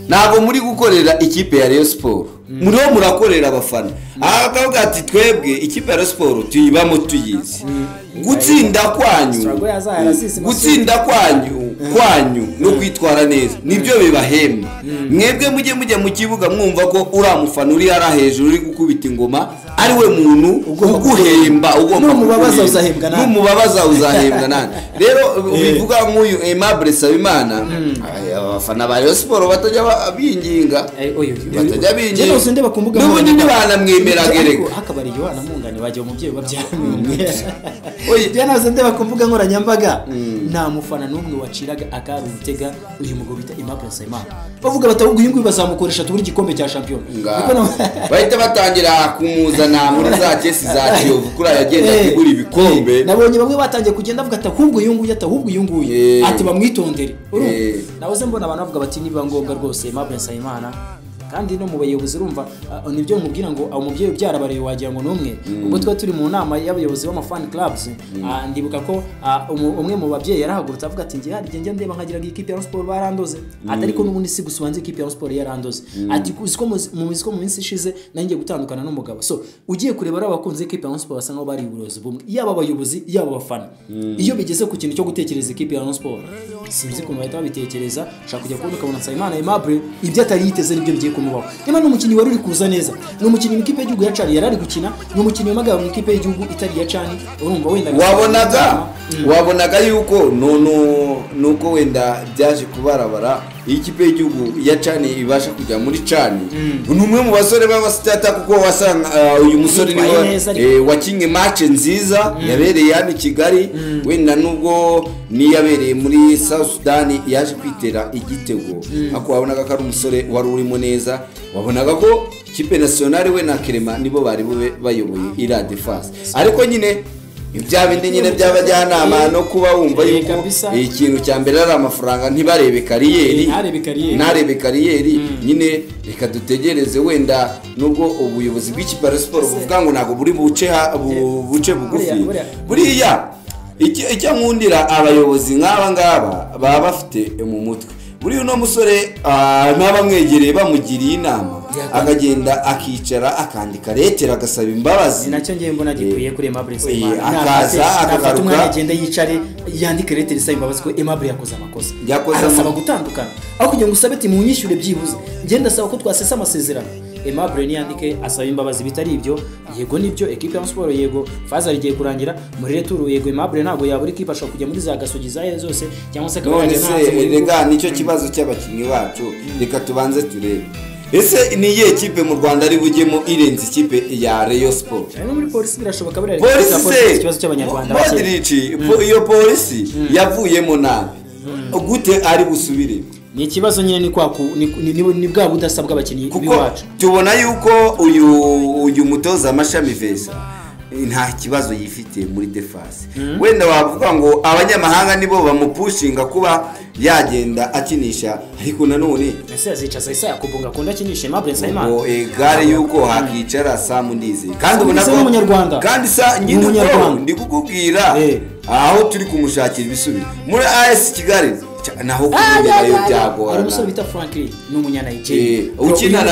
ntabwo muri gukorera ikipe ya Rayon Sport, muriho murakorera abafana. Akavuga ati twebwe ikipe ya Rayon Sport tuyibamo tuyizi, gutsinda kwanyu no kwitwara neza nibyo bibahemba. Mwebwe mujye mujya mu kibuga mwumva ko uri amufana uri ara hejuru uri gukubita ingoma ari we muntu uguhemba, ugomba n'umubabaza uzahembwa nani. Rero bivuga nk'uyu Aimable Nsabimana, abafana ba Rayon Sport batajya binginga, batajya binginga n'ubundi ntibanamwemera gereka hakabari Yohana Mungani bagiye umubyeyi babyamwe. Oye naze ndeba ku mbuga nkoranyambaga nta mufana n'umwe waciraga akari urutega uyu mugabo bita Aimable Nsabimana, bavuga bati uyu nguyu bazamukoresha tuburi igikombe cya shampiyona. Bahita batangira kumuzana muri za kesi za Kiyovu kuri yagenda kugura ibikombe. Nabonye bamwe batangiye kugenda bavuga ati ahubwo uyu nguyu, ahubwo uyu nguyu, ati bamwitondere. Urumva nahoze mbona abantu bavuga bati niba ngombwa rwose Aimable Nsabimana. Kandi no mu bayobozi urumva nibyo nkubwira ngo umubyeyi ubyara barebe wagira ngo numwe. Ubwo twa turi mu nama y'abayobozi b'ama fan clubs, ndibuka ko umwe mu babyeyi yarahagurutse avuga ati ngiye hari njye ndeba nkagira ngo ikipe ya Sport barandoze, ati ariko n'ubundi si gusubanze ikipe ya Sport yarandoze, ati uziko mu minsi ishize nanjye gutandukana n'umugabo. So ugiye kureba ari abakunze ikipe ya Sport basa nkaho bari ubuyobozi bumwe, yaba abayobozi yaba abafana. Iyo bigeze ku kintu cyo gutekereza ikipe ya Sport sinzi ukuntu bahita babitekereza, ushaka kujya kubona ukabona Nsabimana Aimable ibyo atari yiteze nibyo bigiye kumubaho. Niba n'umukinnyi wari uri kuza neza, ni umukinnyi mu ikipe y'igihugu ya Cani yari ari gukina, ni umukinnyi wamagaba mu ikipe y'igihugu itari ya Cani, urumva wenda wabonaga yuko nuko wenda byaje kubarabara ikipe y'igihugu ya Cani ibasha kujya muri Cani. Ni umwe mu basore b'abasitata kuko wasanga uyu musore niwe wakinye match nziza yabereye hano i Kigali, wenda nubwo niyabereye muri South Sudan yaje kwitera igitego, ariko wabonaga ko ari umusore wari urimo neza, wabonaga ko ikipe nationale we na Kerema nibo bari bube bayoboye ira defense. Ariko nyine ibya bindi nyine by'abajyanama no kuba wumva yuko ikintu cya mbere ari amafaranga, ntibarebe kariyeri, ntarebe kariyeri nyine. Reka dutegereze wenda nubwo ubuyobozi bw'ikipe ya Sport buvuga ngo ntabwo buri buce bugufi. Buriya icyo nkundira abayobozi nk'aba ngaba baba bafite mu mutwe, buriya uno musore n'abamwegereye bamugiriye inama akagenda akicara akandika letera agasaba imbabazi. Nacyo ngiye mbona gikwiye kuri Aimable Nsabimana, akaza akagaruka umwana agenda yicare yandike letera isaba imbabazi ko Aimable yakoze amakosa, arasaba gutandukana aho kugira ngo usabe ati munyishyure byibuze, ngenda asaba ko twasesa amasezerano. Aimable niyandike asaba imbabazi, bitari ibyo yego nibyo equipe ya Sport yego faza rigiye kurangira muri retour, yego Aimable ntago yabura equipe ashobora kujya muri za Gasogi zahe zose cyangwa se akaba yajya hanze. Rega nicyo kibazo cy'abakinnyi bacu, reka tubanze turebe ese ni iyihe kipe mu Rwanda ari bujyemo irenze ikipe ya Rayon Sport? No muri polisi birashoboka, buriya polisi ikibazo cy'abanyarwanda bake. Iyo polisi yavuyemo nabi gute ari busubire? Ni ikibazo nyine ni kwa ni bwa budasa bw'abakinnyi biwacu. Tubona yuko uyu mutoza Mashami Vesa nta kibazo yifite muri defense. Wenda wavuga ngo abanyamahanga nibo bamupushinga kuba yagenda akinisha, ariko nanone ese azicaza Isa Yakubu akunda akinisha Aimable Nsabimana ngo egare yuko hakicara Sam Ndize, kandi ubona ko umunyarwanda, kandi sa nyine ndi kukubwira aho turi kumushakira ibisubizo muri AS Kigali naho kumenyerayo byagorana. Hari umusore bita Franklin ni umunyanigeria ukina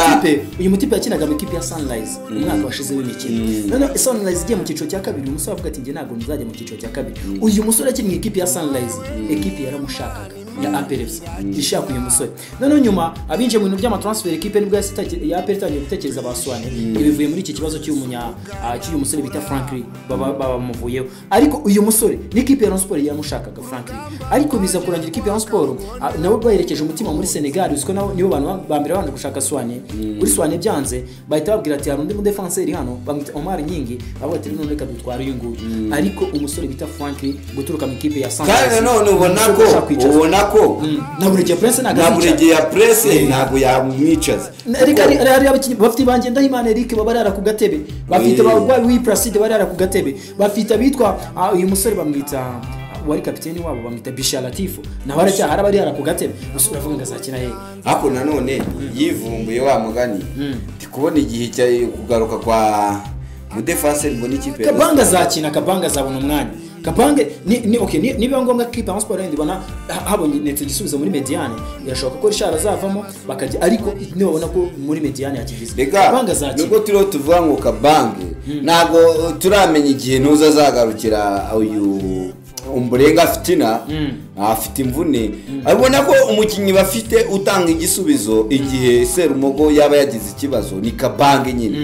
uyu mutipe yakinaga mu ikipe ya Sunrise umwaka washize w'imikino. None Sunrise igiye mu cyiciro cya kabiri, umusore avuga ati njye ntabwo nzajya mu cyiciro cya kabiri. Uyu musore akina mu ikipe ya Sunrise, ekipe yaramushakaga ya APR FC ishaka uyu musore. None nyuma abinje mu bintu by'amatransfer ekipe nibwo ya APR itangiye gutekereza abaswane ibivuye muri iki kibazo cy'uyu musore bita Franklin babamuvuyeho. Ariko uyu musore n'ikipe ya Rayon Sports yaramushakaga Franklin, ariko biza kurangira ikipe ya Rayon Sports nabo baherekeje umutima muri Senegal, uziko nabo nibo bantu ba mbere babanje gushaka Swane. Kuri Swane byanze bahita babwira ati hari undi mudefenseur hano bamwita Omar Nyingi, bavuga ati none reka dutware uyu nguyu. Ariko umusore bita Franklin guturuka mu ikipe ya Sunrise, kandi none ubona ko na Buregeya Prince ntabwo yamwicaza. Reka hari abakinnyi bafite banjye Ndahimana Eric babarara ku gatebe, bafite ba Placide barara ku gatebe, bafite abitwa uyu musore bamwita wari kapiteni wabo bamwita Bisha Latifu nawe aracyahara bari ku gatebe. Usura avuga ngo azakina he? Ariko nanone yivumbuye wa mugani, ndi kubona igihe cya kugaruka kwa mudefense mbona ikipe Kabanga azakina, Kabanga azabona umwanya. Kabange ni okay, niba ngombwa kipe ya Sport ndibona habonetse igisubizo muri mediane, birashoboka ko Richard azavamo bakajya, ariko nibabona ko muri mediane yakigize Kabanga azakina. Nubwo turiho tuvuga ngo Kabange ntabwo turamenya igihe ntuza azagarukira uyu Umburenga Fitina afite imvune. Abona ko umukinnyi bafite utanga igisubizo igihe Serumogo yaba yagize ikibazo ni Kabange nyine.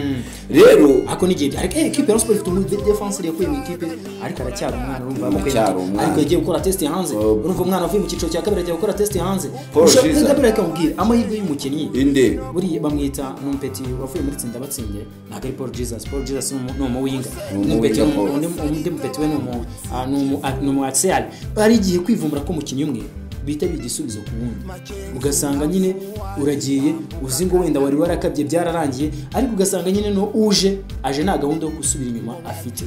Rero ako ni gihe ariko equipe ya Sport ifite umu defense yakuye mu ikipe, ariko aracyari umwana urumva bamukwye, ariko yagiye gukora test hanze. Urumva umwana avuye mu cyiciro cya kabiri agiye gukora test hanze. Ushobora akambwira amahirwe y'umukinnyi inde buri bamwita Numpeti wavuye muri tsinda batsinze, ntabwo ari Paul Jesus. Paul Jesus ni umu winga, Numpeti undi Mpeti we ni umu axial. Ari igihe kwivumbura ko umukinnyi umwe bita igisubizo ku wundi, ugasanga nyine uragiye uzi ngo wenda wari warakabye byararangiye, ariko ugasanga nyine no uje aje nta gahunda yo gusubira inyuma afite.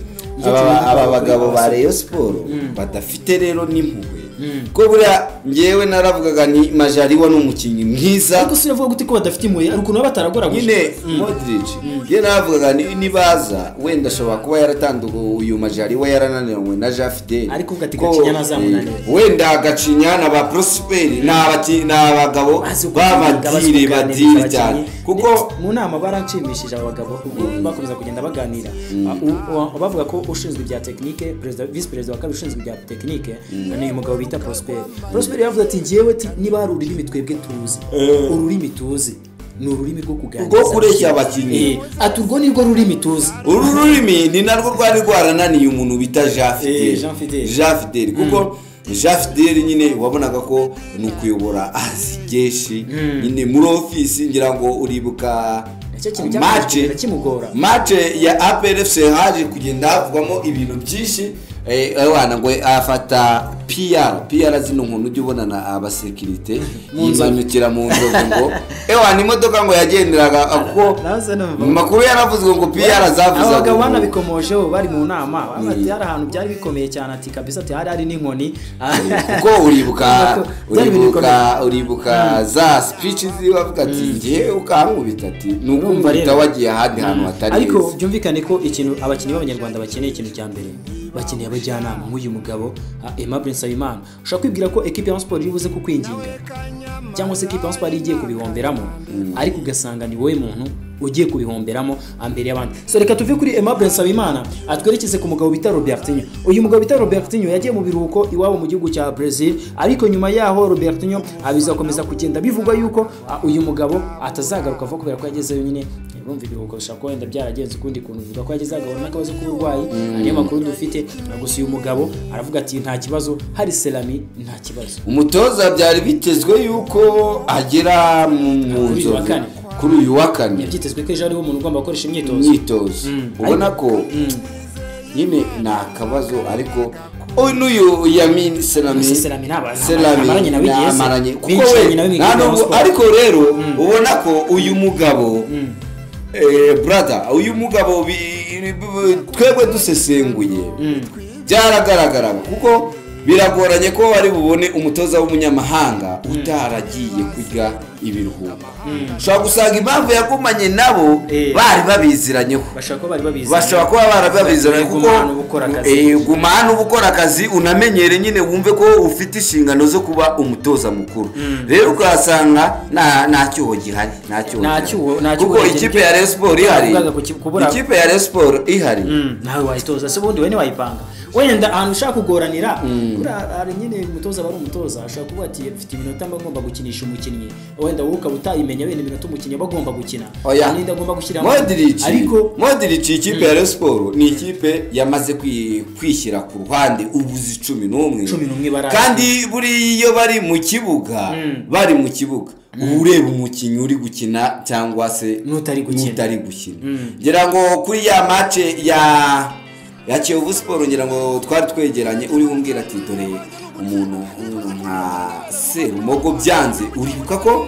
Aba bagabo ba Rayon Sports badafite rero n'impuhwe, ko buriya ngewe naravugaga ni Majaliwa ni umukinnyi mwiza, ariko sinavuga gute ko badafite impuhwe, ari ukuntu bataragoraguje nyine Modric. Ngewe naravugaga nibaza wenda ashobora kuba yaratanduye uyu Majaliwa yarananiranywe na Jean Fidel, ariko uvuga ati Gacinya nazamunanira, wenda Gacinya na ba Prosper ni abagabo b'amadire badire cyane, kuko mu nama baranshimishije aba bagabo ubwo bakomeza kugenda baganira bavuga ko ushinzwe ibya technique, president vice president wa kabiri ushinzwe ibya technique ni uyu mugabo bita Prosper. Prosper yavuze ati njyewe niba hari ururimi twebwe tuzi, ururimi tuzi ni ururimi rwo kuganiriza, rwo kureshya abakinnyi, ati urwo nirwo rurimi tuzi. Uru rurimi ni narwo rwari rwarananiye umuntu bita Jean Fidel, kuko Jean Fidel nyine wabonaga ko ni ukuyobora azigeshi nyine muri office. Ngira ngo uribuka match ya APR FC haje kugenda havugwamo ibintu byinshi, abana ngo afata PR zino nkuntu ujye ubona na abasekirite yimanukira mu nzovu ngo ewa ni imodoka ngo yagenderaga, kuko makuru yaravuzwe ngo PR zavuze. Abagabo banabikomojeho bari mu nama bati hari ahantu byari bikomeye cyane, ati kabisa ati hari n'inkoni, kuko uribuka za speech ziwe avuga ati ngiye ukankubita ati nukumva wagiye ahandi hantu hatari. Ariko byumvikane ko ikintu abakinnyi b'abanyarwanda bakeneye, ikintu cya mbere bakeneye abajyanama nk'uyu mugabo Aimable Nsabimana. Ushobora kwibwira ko equipe ya Sport iribuze kukwinginga cyangwa se equipe ya Sport igiye kubihomberamo, ariko ugasanga ni wowe muntu ugiye kubihomberamo ambere y'abandi. So reka tuve kuri Aimable Nsabimana atwerekeze ku mugabo bita Robertinho. Uyu mugabo bita Robertinho yagiye mu biruhuko iwabo mu gihugu cya Brazil, ariko nyuma yaho Robertinho abizakomeza kugenda bivugwa yuko uyu mugabo atazagaruka vuba kubera ko yagezeyo nyine urumva ibiruhuko bishobora kuba wenda byaragenze ukundi kuntu, bivuga ko yageze agahura n'akabazo k'uburwayi. Niyo makuru dufite. Gusa uyu mugabo aravuga ati nta kibazo, hari Selami nta kibazo. Umutoza byari bitezwe yuko agera mu nzovu kuri uyu wa kane, byitezwe ko ejo ariho umuntu ugomba gukoresha imyitozo. Ubona ko nyine ni akabazo, ariko N'uyu Yamin Selami amaranye nawe amaranye kuko we ariko rero ubona ko uyu mugabo brother, uyu mugabo twebwe dusesenguye byaragaragaraga kuko biragoranye ko bari bubone umutoza w'umunyamahanga utaragiye kurya ibiruhuko. Ushobora gusanga impamvu yagumanye nabo bari babiziranyeho, bashobora kuba bari babiziranye kuko guma hano uba ukora akazi unamenyere nyine wumve ko ufite inshingano zo kuba umutoza mukuru. Rero ukahasanga nta cyuho gihari, nta cyuho kuko ikipe ya Rayon Sports ihari, ikipe ya Rayon Sports ihari nawe wayitoza se ubundi we ntiwayipanga. Wenda ahantu ushaka kugoranira hari nyine umutoza bari umutoza ashobora kuvuga ati mfite iminota mba ngomba gukinisha umukinnyi, wenda wowe ukaba utayimenya wenda iminota umukinnyi aba agomba gukina n'indi agomba gushyiramo. Ariko Modric ikipe ya Rayon Sports ni ikipe yamaze kwishyira ku ruhande ubuzi 11 kandi buri iyo bari mu kibuga bari mu kibuga ureba umukinnyi uri gukina cyangwa se n'utari gukina. Ngira ngo kuri ya match ya Kiyovu Sport ngira ngo twari twegeranye uri umbwira ati dore umuntu nka Serumogo byanze, uribuka ko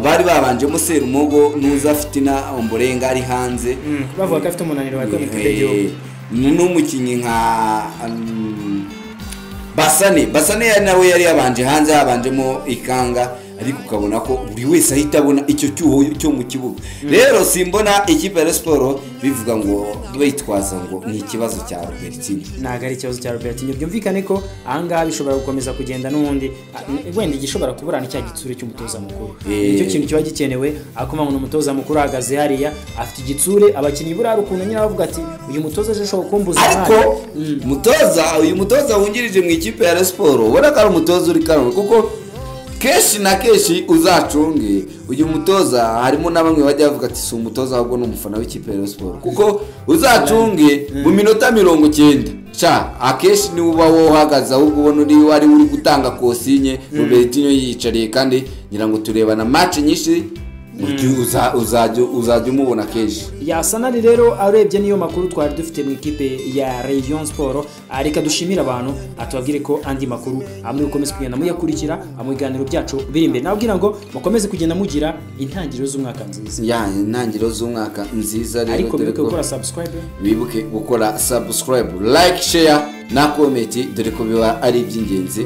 bari babanjemo Serumogo nuza afite na Omborenga ari hanze bavuga ko afite umunaniro wa komite y'igihugu n'umukinnyi nka Basane nawe yari yabanje hanze yabanjemo Ikanga, ariko ukabona ko buri wese ahita abona icyo cyuho cyo mu kibuga. Rero simbona ikipe ya Sport bivuga ngo bitwaza ngo ni ikibazo cya Robertinho, ntago ari ikibazo cya Robertinho. Byumvikane ko ahangaha bishobora gukomeza kugenda n'ubundi wenda igishobora kuburana cya gitsure cy'umutoza mukuru, nicyo kintu kiba gikenewe. Akoma ngo umutoza mukuru ahagaze hariya afite igitsure, abakinnyi burara ukuntu nyine bavuga ati uyu mutoza aje ashobora kumbuza. Ariko mutoza uyu mutoza wungirije mu ikipe ya Sport ubona ko ari umutoza uri karumwe kuko keshi na keshi uzacunge uyu mutoza harimo na bamwe bajya bavuga ati si umutoza ahubwo ni umufana w'ikipe ya Rayon Sports, kuko uzacunge mu minota 90 sha akeshi ni uba wowe uhagaze ahubwo ubona uri wari uri gutanga kosinye Robertinho yiyicariye, kandi ngira ngo turebana match nyinshi uzajya umubona kenshi. Yasanari rero arebye niyo makuru twari dufite mu ikipe ya Rayon Sports. Reka dushimira abantu atubabwire ko andi makuru amwe ukomeze kugenda muyakurikira mu biganiro byacu biri imbere. Nabwira ngo mukomeze kugenda mugira intangiriro z'umwaka nziza. Ya intangiriro z'umwaka nziza rero, ariko bibuke gukora subscribe, bibuke gukora subscribe, like, share na comment, dore ko biba ari iby'ingenzi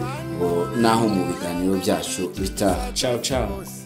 naho mu biganiro byacu bitaha. Ciao ciao.